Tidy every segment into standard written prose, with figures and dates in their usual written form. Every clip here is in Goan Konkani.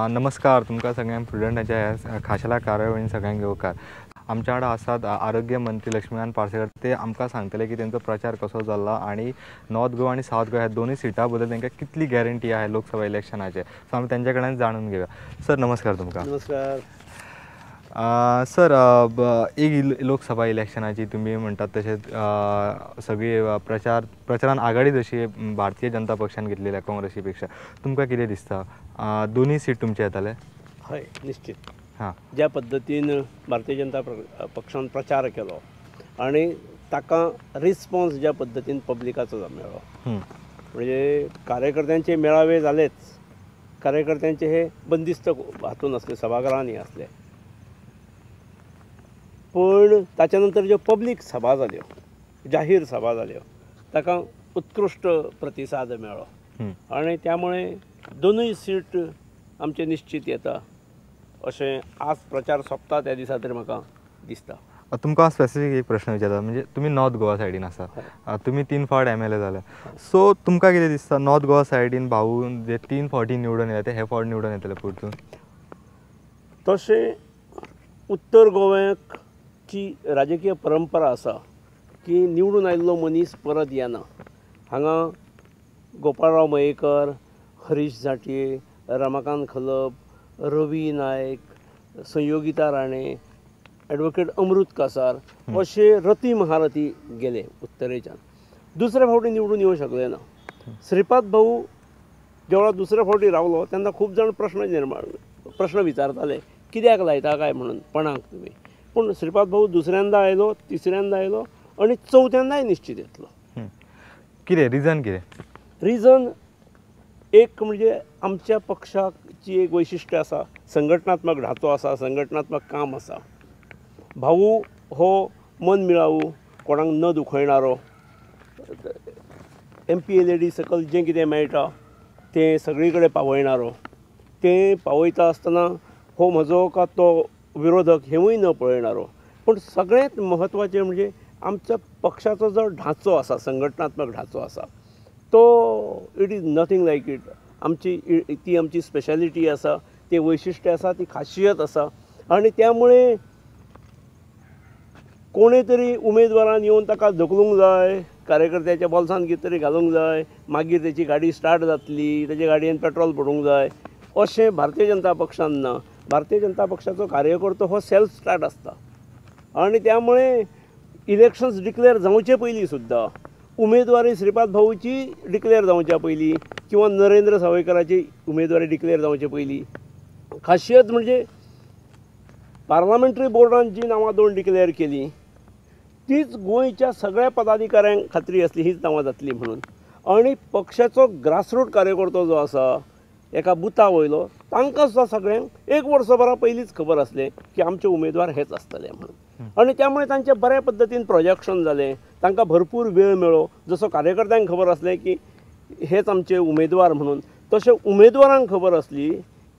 नमस्कार तुमकां सगळ्यांक प्रुडंटाच्या ह्या खाशेल्या कार्यावळीन सगळ्यांक येवकार. आमच्या वांगडा आसात आरोग्य मंत्री लक्ष्मीकांत पार्सेकर. ते आमकां सांगतले की तेंचो प्रचार कसो चल्ला आनी नॉर्थ गोवा आनी सावथ गोवा ह्या दोनूय सिटां बद्दल तांकां कितली गॅरंटी आहा लोकसभा इलेक्शनाचे. सो आमी तेंच्या कडल्यान जाणून घेवया. सर नमस्कार तुमकां. नमस्कार सर. एक लोकसभा इलेक्शनाची तुमी म्हणटात तशें सगळी प्रचारान आघाडी जशी भारतीय जनता पक्षान घेतलेली आहे काँग्रेसी पेक्षा, तुमकां कितें दिसता दोनूय सीट तुमचे येतले? हय, निश्चित. हां, ज्या पद्दतीन भारतीय जनता पक्षान प्रचार केलो आनी ताका रिस्पॉन्स ज्या पद्दतीन पब्लिकाचो मेळ्ळो, म्हणजे कार्यकर्त्यांचे मेळावे जालेच, कार्यकर्त्यांचे हे बंदिस्त हातून आसले, सभाघरांनी आसले, पूण ताच्या नंतर ज्यो पब्लीक सभा जाल्यो, जाहीर सभा जाल्यो, ताका उत्कृश्ट प्रतिसाद मेळ्ळो आनी त्यामुळे दोनूय सीट आमचे निश्चित येता अशें आज प्रचार सोंपता त्या दिसा तरी म्हाका दिसता. तुमकां स्पेसिफीक एक प्रश्न विचारता, म्हणजे तुमी नॉर्थ गोवा सायडीन आसा, तुमी 3 फावट MLA जाले, सो तुमकां कितें दिसता नॉर्थ गोवा सायडीन भाऊ जे 3 फावटी निवडून येता ते हे फावट निवडून येतले परतून? तशें उत्तर गोव्याक ची राजकीय परंपरा आसा की निवडून आयिल्लो मनीस परत येना. हांगा गोपाळराव मयेकर, हरीश झांट्ये, रमाकांत खलप, रवी नायक, संयोगिता राणे, एडवोकेट अमृत कासार अशे रती महारथी गेले उत्तरेच्यान. दुसऱ्या फावटी निवडून येवंक शकले ना. श्रीपाद भाऊ जेवळा दुसऱ्या फावटी रावलो तेन्ना खूब जाण प्रश्न विचारताले कित्याक लायता काय म्हणून पणाक तुमी, पूण श्रीपाद भाऊ दुसऱ्यांदा आयलो, तिसऱ्यांदा आयलो आनी चवथ्यांदाय निश्चित येतलो. कितें रिजन? कितें रिजन? एक म्हणजे आमच्या पक्षाची एक वैशिश्ट्य आसा, संघटनात्मक ढाचो आसा, संघटनात्मक काम आसा. भाऊ हो मन मिळावू, कोणाक न दुखयणारो, MPLAD सकयल जें कितें मेळटा तें सगळी कडेन पावयणारो, तें पावयता आसतना हो म्हजो का तो विरोधक हेंवूय न पळयणारो. पूण सगळ्यांत म्हत्वाचें म्हणजे आमच्या पक्षाचो जो ढांचो आसा, संघटनात्मक ढांचो आसा, तो it is nothing like it. आमची ती आमची स्पेशालिटी आसा, तें वैशिश्ट्य आसा, ती खासियत आसा आनी त्यामुळे कोणे तरी उमेदवारान येवन ताका धकलूंक जाय, कार्यकर्त्याच्या बोल्सान कितें तरी घालूंक जाय, मागीर तेची गाडी स्टार्ट जातली, तेजे गाडयेन पेट्रोल पडूंक जाय, अशें भारतीय जनता पक्षान ना. भारतीय जनता पक्षाचो कार्यकर्तो हो सेल्फ स्टार्ट आसता आनी त्यामुळे इलेक्शन्स डिक्लेअर जावचे पयलीं सुद्दां, उमेदवारी श्रीपाद भाऊची डिक्लेअर जावच्या पयलीं किंवा नरेंद्र सावयकराची उमेदवारी डिक्लेअर जावचे पयलीं, खासियत म्हणजे पार्लमेंटरी बोर्डान जी नांवां 2 डिक्लेअर केली तीच गोंयच्या सगळ्या पदाधिकाऱ्यांक खात्री आसली हीच नांवां जातली म्हणून. आनी पक्षाचो ग्रासरूट कार्यकर्तो जो आसा एका बुथा वयलो तांकां सुद्दां सगळ्यांक 1 वर्सभरा पयलींच खबर आसलें की आमचे उमेदवार हेच आसतले म्हणून. आनी त्यामुळे तांचें बऱ्या पद्दतीन प्रोजेक्शन जालें, तांकां भरपूर वेळ मेळ्ळो. जसो कार्यकर्त्यांक खबर आसलें की हेच आमचे उमेदवार म्हणून, तशें उमेदवारांक खबर आसली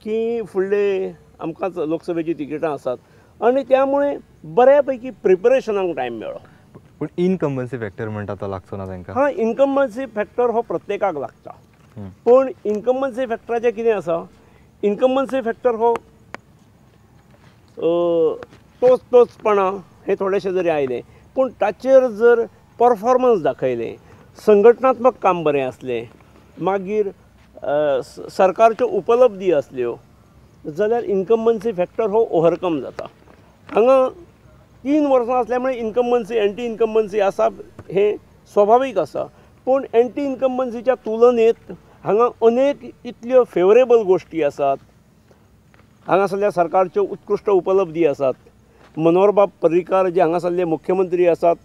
की फुडले आमकांच लोकसभेची तिकेटां आसात आनी त्यामुळे बऱ्या पैकी प्रिपरेशनाक टायम मेळ्ळो. पूण इनकम्बन्सी फॅक्टर म्हणटा तो लागचो ना तांकां? हां, इनकम्बन्सी फॅक्टर हो प्रत्येकाक लागता, पूण इनकम्बन्सी फॅक्टराचें कितें आसा, इनकम्बन्सी फॅक्टर हो तोच तोचपणा हें थोडेशें जरी आयलें पूण ताचेर जर परफॉर्मन्स दाखयलें, संघटनात्मक काम बरें आसलें, मागीर सरकारच्यो उपलब्धी आसल्यो जाल्यार इनकम्बन्सी फॅक्टर हो ओवरकम जाता. हांगा 3 वर्सां आसल्या मुळे इनकम्बन्सी, एंटी इनकम्बन्सी आसा हें स्वाभावीक आसा, पूण एंटी इनकम्बन्सीच्या तुलनेत हांगा अनेक इतल्यो फेवरेबल गोश्टी आसात. हांगासरल्या सरकारच्यो उत्कृश्ट उपलब्धी आसात. मनोहरबाब पर्रीकार जे हांगासरले मुख्यमंत्री आसात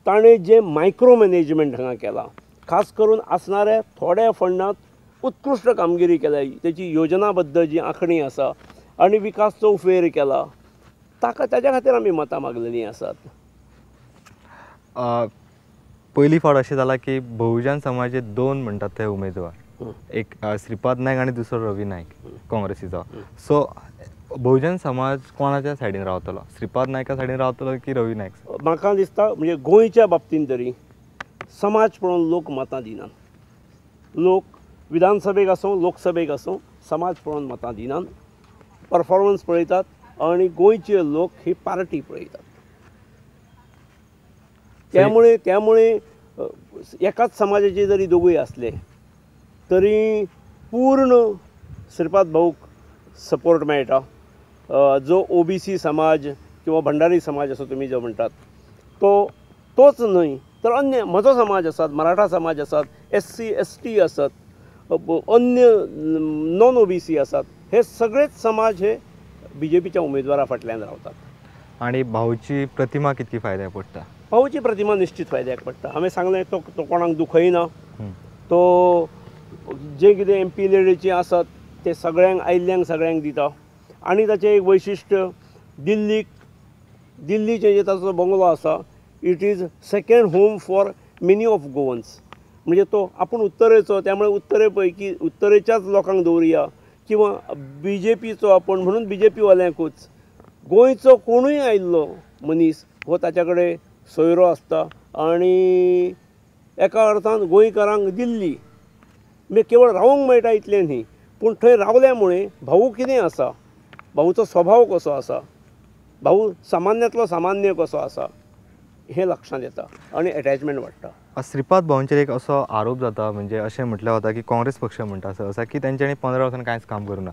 ताणें जें मायक्रो मॅनेजमेंट हांगा केलां, खास करून आसणाऱ्या थोड्या फंडांत उत्कृश्ट कामगिरी केल्या, तेची योजनाबद्द जी आंखणी आसा आनी विकास चौफेर केला, ताका ताच्या खातीर आमी मतां मागलेलीं आसात. पयली फावट अशें जालां की बहुजन समाजाचे 2 म्हणटात ते उमेदवार, एक श्रीपाद नायक आनी दुसरो रवी नायक काँग्रेसीचो. सो बहुजन समाज कोणाच्या सायडीन रावतलो, श्रीपाद नायका सायडीन रावतलो की रवी नायक? म्हाका दिसता म्हणजे गोंयच्या बाबतींत तरी समाज पळोवन लोक मतां दिनात. लोक विधानसभेक आसूं लोकसभेक आसूं समाज पळोवन मतां दिनात. परफॉर्मन्स पळयतात आनी गोंयचे लोक ही पार्टी पळयतात. त्यामुळे त्यामुळे एकाच समाजाचे जरी दोगूय आसले तरी पूर्ण श्रीपाद भाऊक सपोर्ट मेळटा. जो ओबीसी समाज किंवा भंडारी समाज असो तुमी जो म्हणटात तो तोच न्हय तर अन्य म्हजो समाज आसात, मराठा समाज आसात, SC ST आसात, अन्य नॉन ओबीसी आसात, हे सगळेच समाज हे बीजेपीच्या उमेदवारा फाटल्यान रावतात. आनी भाऊची प्रतिमा कितकी फायद्याक पडटा? भाऊची प्रतिमा निश्चित फायद्याक पडटा. हांवें सांगलें तो तो कोणाक दुखयना, तो जे कितें एमपी लेडीचे आसात ते सगळ्यांक आयिल्ल्यांक सगळ्यांक दिता. आनी ताचें एक वैशिश्ट्य दिल्लीक, दिल्लीचें जे ताचो बंगलो आसा it is second home for many of Goans. म्हणजे तो आपूण उत्तरेचो, त्यामुळे उत्तरे पैकी उत्तरेच्याच लोकांक दवरुया किंवा बीजेपीचो आपूण म्हणून बीजेपीवाल्यांकूच गोंयचो कोणूय आयिल्लो मनीस हो ताच्या कडेन सोयरो आसता आनी एका अर्थान गोंयकारांक दिल्ली म्हणजे केवळ रावंक मेळटा इतलें न्ही, पूण थंय रावल्या मुळे भाऊ कितें आसा, भाऊचो स्वभाव कसो आसा, भाऊ सामान्यांतलो सामान्य कसो आसा हें लक्षांत येता आनी एटॅचमेंट वाडटा. श्रीपाद भाऊंचेर एक असो आरोप जाता, म्हणजे अशें म्हटलें वता की काँग्रेस पक्ष म्हणटा असो की तेंच्यांनी 15 वर्सांनी कांयच काम करूं ना,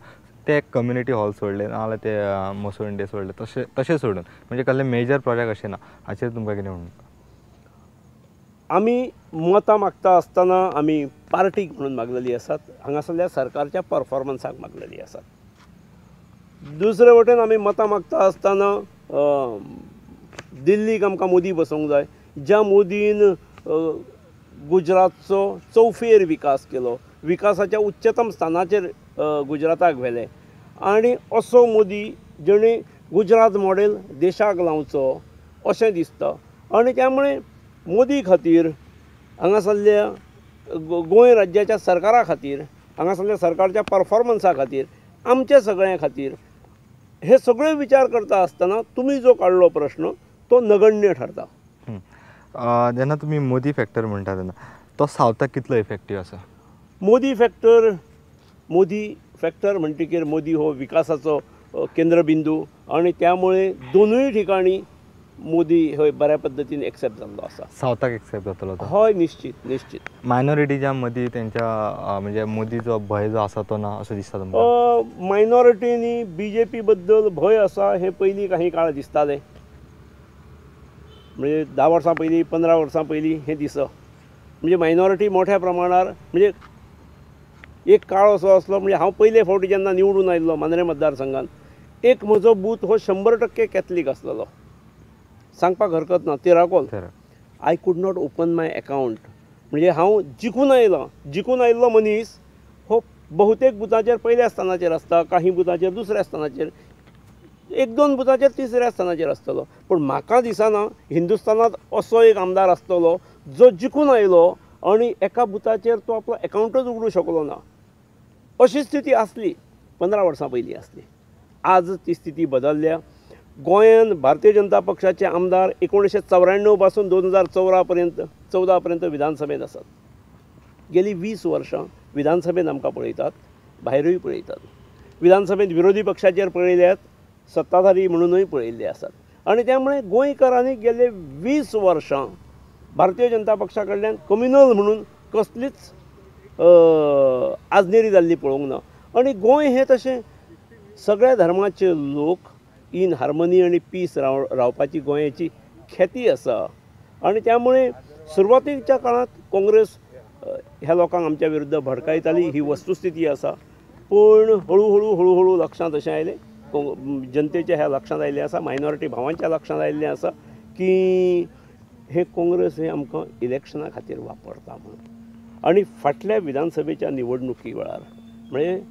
ते कम्युनिटी हॉल सोडले ना जाल्यार ते मसुंडे सोडले, तशें तशें सोडून म्हणजे कसले मेजर प्रोजेक्ट अशें ना. हाचेर तुमकां कितें म्हणूं? आमी मतां मागता आसतना आमी पार्टीक म्हणून मागलेली आसात, हांगासरल्या सरकारच्या परफॉर्मन्साक मागलेली आसात. दुसरे वटेन आमी मतां मागता आसतना दिल्लीक आमकां मोदी बसोवंक जाय, ज्या मोदीन गुजरातचो चौफेर विकास केलो, विकासाच्या उच्चतम स्थानाचेर गुजराताक व्हेलें आनी असो मोदी जेणे गुजरात मॉडेल देशाक लावचो अशें दिसता. आनी त्यामुळे मोदी खातीर हांगासरल्या गोंय राज्याच्या सरकारा खातीर, हांगासरल्या सरकारच्या परफॉर्मन्सा खातीर, आमच्या सगळ्यां खातीर हे सगळे विचार करता आसतना तुमी जो काडलो प्रश्न तो नगण्य ठरता. जेन्ना तुमी मोदी फॅक्टर म्हणटा तेन्ना तो सावथाक कितलो इफेक्टीव आसा? मोदी फॅक्टर, मोदी फॅक्टर म्हणटकीर मोदी हो विकासाचो केंद्रबिंदू आनी त्यामुळे दोनूय ठिकाणी मोदी हो बऱ्या पद्दतीन एक्सेप्ट जाल्लो आसा. सावथाक एक्सेप्ट जातलो? हय, निश्चित निश्चित. मायनॉरिटीच्या मदीं तेंच्या म्हणजे मोदीचो भंय जो आसा तो ना असो दिसता तुमकां? मायनॉरिटींनी बीजेपी बद्दल भंय आसा हें पयलीं काही काळ दिसतालें, म्हणजे 10 वर्सां पयलीं 15 वर्सां पयलीं हें दिस, म्हणजे मायनॉरिटी मोठ्या प्रमाणार, म्हणजे एक काळ असो आसलो म्हणजे हांव पयले फावटी जेन्ना निवडून आयिल्लो मांद्रें मतदारसंघान, एक म्हजो बूथ हो 100% कॅथलीक आसलेलो, सांगपाक हरकत ना, Tiracol. I could not open my account, म्हणजे हांव जिखून आयलो, जिखून आयिल्लो मनीस हो बहुतेक बुथाचेर पयल्या स्थानाचेर आसता, काही बुथाचेर दुसऱ्या स्थानाचेर, 1-2 बुथाचेर तिसऱ्या स्थानाचेर आसतलो, पूण म्हाका दिसना हिंदुस्थानांत असो एक आमदार आसतलो जो जिखून आयलो आनी एका बुथाचेर तो आपलो एकावंटच उगडूं शकलो ना. अशी स्थिती आसली 15 वर्सां पयलीं आसली. आज ती स्थिती बदलल्या. गोंयान भारतीय जनता पक्षाचे आमदार 1994 पासून 2014 पर्यंत 14 पर्यंत विधानसभेंत आसात. गेली 20 वर्सां विधानसभेंत आमकां पळयतात, भायरूय पळयतात. विधानसभेंत विरोधी पक्षाचेर पळयल्यात, सत्ताधारी म्हणूनय पळयल्ले आसात. आनी त्यामुळे गोंयकारांनी गेले 20 वर्सां भारतीय जनता पक्षा कडल्यान कम्युनल म्हणून कसलीच आजनेरी जाल्ली पळोवंक ना. आनी गोंय हें तशें सगळ्या धर्माचे लोक इन हार्मनी आनी पीस रावपाची गोंयाची ख्याती आसा. आनी त्यामुळे सुरवातीच्या काळांत काँग्रेस ह्या लोकांक आमच्या विरुद्ध भडकायताली ही वस्तुस्थिती आसा. पूण हळूहळू हळूहळू लक्षांत अशें आयलें, जनतेच्या ह्या लक्षांत आयिल्लें आसा, मायनॉरिटी भावांच्या लक्षांत आयिल्लें आसा की हे काँग्रेस हे आमकां इलेक्शना खातीर वापरता म्हणून. आनी फाटल्या विधानसभेच्या निवडणुकी वेळार म्हणजे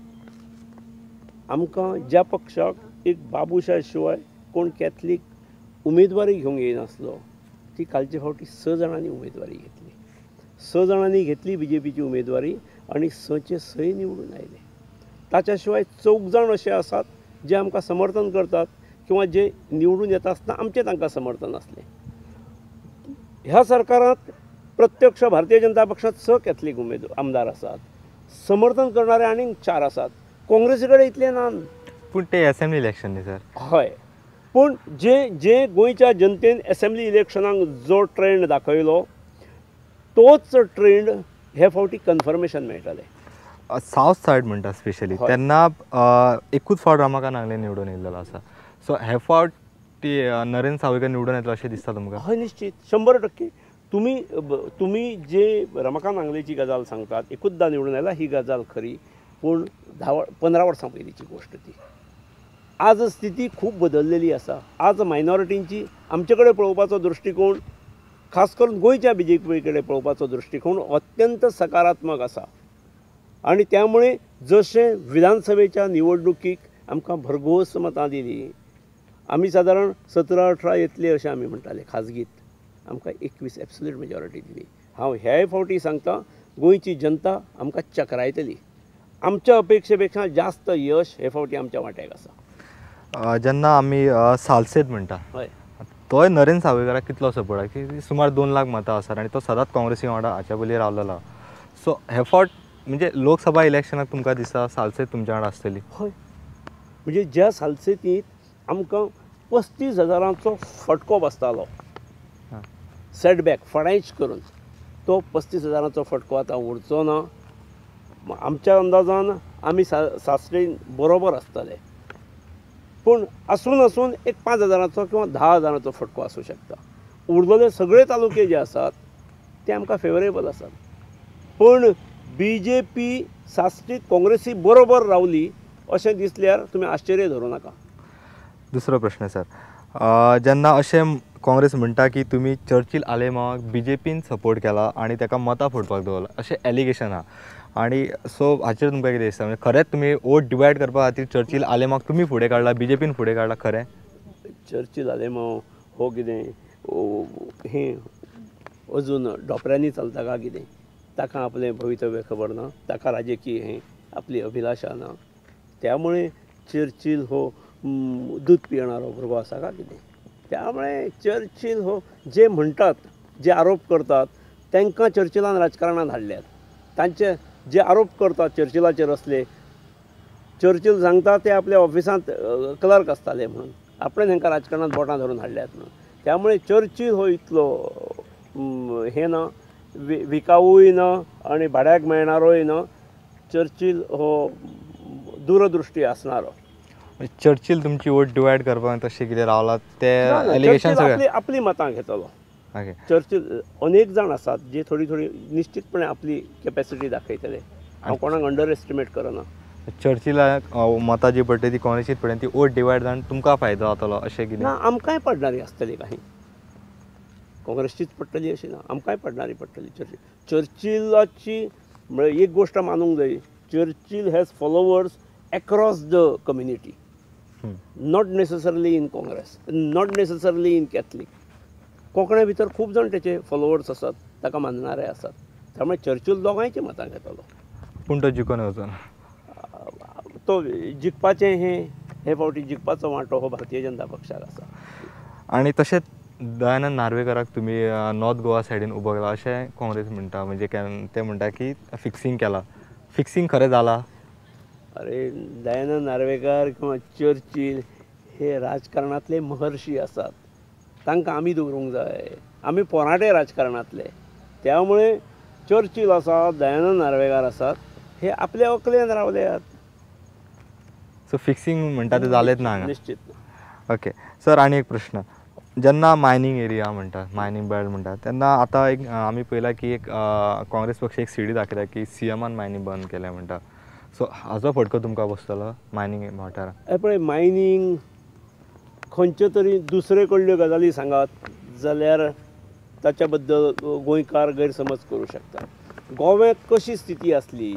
आमकां ज्या पक्षाक एक बाबूशा शिवाय कोण कॅथलीक उमेदवारी घेवंक येयनासलो ती कालचे फावटी 6 जाणांनी उमेदवारी घेतली. 6 जाणांनी घेतली बीजेपीची उमेदवारी आनी 6चे 6 निवडून आयले. ताच्या शिवाय 4 जाण अशे आसात जे आमकां समर्थन करतात किंवा जे निवडून येता आसतना आमचें तांकां समर्थन आसलें. ह्या सरकारांत प्रत्यक्ष भारतीय जनता पक्षांत 6 कॅथलीक उमेदवार आमदार आसात, समर्थन करणारे आनीक 4 आसात. काँग्रेसी कडेन इतले ना. पूण ते एसेंब्ली इलेक्शन न्ही सर? हय, पूण जे जे गोंयच्या जनतेन एसेंब्ली इलेक्शनाक जो ट्रेंड दाखयलो तोच ट्रेंड हे फावटी कन्फर्मेशन मेळटलें. सावथ सायड म्हणटा स्पेशली तेन्ना एकूच फावट रमाकांत आंगले निवडून येयल्लो आसा, सो हे फावट ती नरेंद्र सावयकर निवडून येतलो अशें दिसता तुमकां? हय, निश्चित 100%. तुमी तुमी जे रमाकांत आंगलेची गजाल सांगतात एकूचदा निवडून आयला ही गजाल खरी, पूण 10-15 वर्सां पयलींची गोश्ट ती. आज स्थिती खूब बदललेली आसा. आज मायनॉरिटींची आमचे कडेन पळोवपाचो दृश्टिकोण, खास करून गोंयच्या बी जे पी कडेन पळोवपाचो दृश्टिकोण अत्यंत सकारात्मक आसा आनी त्यामुळे जशें विधानसभेच्या निवडणुकीक आमकां भरघोस मतां दिली, आमी सादारण 17-18 येतली अशें आमी म्हणटाले, खाजगीत आमकां 21 एब्सोल्यूट मेजॉरिटी दिली. हांव ह्याय फावटी सांगता, गोंयची जनता आमकां चक्रायतली. आमच्या अपेक्षे पेक्षा जास्त यश हे फावटी आमच्या वांट्याक आसा. जेन्ना आमी सालसेत म्हणटा, हय, तोय नरेंद्र सावयकाराक कितलो सपोर्ट की सुमार 2 लाख मतां आसात आनी तो सदांच काँग्रेसी वांगडा हाच्या पयलीं रावलेलो. सो हे फावट म्हणजे लोकसभा इलेक्शनाक तुमकां दिसता सालसेत तुमच्या वांगडा आसतली? हय, म्हणजे ज्या सालसेतींत आमकां 35,000चो फटको बसतालो, सेटबॅक फडायच करून, तो 35,000चो फटको आतां उरचो ना. आमच्या अंदाजान आमी सासरेन बरोबर आसतले, पूण आसून आसून एक 5,000चो किंवा 10,000चो फटको आसूं शकता. उरलेले सगळे तालुके जे आसात ते आमकां फेवरेबल आसात, पूण बी जे पी सासरीत काँग्रेसी बरोबर रावली अशें दिसल्यार तुमी आश्चर्य धरूं नाका. दुसरो प्रश्न सर, जेन्ना अशें काँग्रेस म्हणटा की तुमी चर्चिल आलेमावाक बी जे पीन सपोर्ट केला आनी ताका मतां फोडपाक दवरला अशें एलिगेशन आहा, आनी सो हाचेर तुमकां कितें दिसता? म्हणजे खरेंच तुमी वोट डिवायड करपा खातीर चर्चिल आलेमावाक तुमी फुडें काडला, बी जे पीन फुडें काडला, खरें? चर्चिल आलेमाव हो कितें हें अजून डोपऱ्यांनी चलता काय कितें, ताका आपलें भवितव्य खबर ना, ताका राजकीय हें आपली अभिलाशा ना, त्यामुळे चर्चिल हो दूद पियणारो भुरगो आसा काय कितें. त्यामुळे चर्चिल हो जे म्हणटात, जे आरोप करतात तांकां चर्चिलान राजकारणांत हाडल्यात. तांचे जे आरोप करतात चर्चिलाचेर असले, चर्चिल सांगता ते आपल्या ऑफिसांत क्लर्क आसताले म्हणून, आपणें तांकां राजकारणांत बोटां धरून हाडल्यात म्हणून. त्यामुळे चर्चिल हो इतलो हें ना, विकावूय ना आनी भाड्याक मेळणारोय ना. चर्चिल हो दूरदृश्टी आसणारो. चर्चिल तुमची वोट डिवायड करपाक तशें कितें रावला ते एलिगेशन सगळें आपली मतां घेतलो. चर्चिल अनेक जाण आसात जे थोडी थोडी निश्चितपणे आपली कॅपॅसिटी दाखयतले, हांव कोणाक अंडर एस्टिमेट करना. चर्चिलाक मतां जी पडटा ती काँग्रेसीत पडटा, ती वोट डिवायड जावन तुमकां फायदो जातलो अशें कितें ना? आमकांय पडणारी आसतली, काही काँग्रेसचीच पडटली अशी ना, आमकांय पडणारी पडटली. चर्चिल चर्चिलाची म्हळ्यार एक गोश्ट मानूंक जाय, Churchill has followers across the community, not necessarily in Congress, not necessarily in Catholic. कोंकण्या भितर खूब जाण तेचे फॉलोवर्स आसात, ताका मानणारे आसात. त्यामुळे चर्चिल दोगांयची मतां घेतलो, पूण तो जिखून वचना. तो जिखपाचें हें हे फावटी जिखपाचो वांटो हो भारतीय जनता पक्षाक आसा. आनी तशेंच दयानंद नार्वेकराक तुमी नॉर्थ गोवा सायडीन उबो केला अशें काँग्रेस म्हणटा, म्हणजे ते म्हणटा की फिक्सिंग केला, फिक्सिंग खरें जालां? अरे, दयानंद नार्वेकर किंवा चर्चिल हे राजकारणांतले महर्षी आसात, तांकां आमी दवरूंक जाय. आमी पोराटे राजकारणांतले, त्यामुळे चर्चिल आसा, दयानंद नार्वेकर आसात, हे आपल्या अकलेन रावल्यात. सो फिक्सिंग म्हणटा तें जालेंच ना हांगा? निश्चित. ओके सर, आनी एक प्रश्न, जेन्ना मायनींग एरिया म्हणटा, मायनींग बेल्ट म्हणटा, तेन्ना आतां एक आमी पळयलां की एक काँग्रेस पक्ष एक सीडी दाखयता की सीएमान मायनींग बंद केलें म्हणटा, सो हाजो फटको तुमकां बसतलो मायनींग वाठारांत? पळय, मायनींग खंयच्यो तरी दुसरे कडल्यो गजाली सांगात जाल्यार ताच्या बद्दल गोंयकार गैरसमज करूं शकता. गोव्यांत कशी स्थिती आसली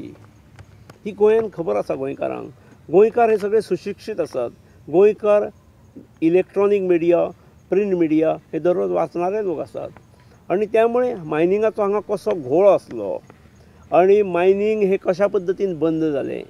ही गोंयांत खबर आसा गोंयकारांक. गोंयकार हे सगळे सुशिक्षीत आसात, गोंयकार इलेक्ट्रॉनीक मिडिया, प्रिंट मिडिया हे दररोज वाचणारे लोक आसात आनी त्यामुळे मायनिंगाचो हांगा कसो घोळ आसलो आनी मायनींग हे कशा पद्दतीन बंद जालें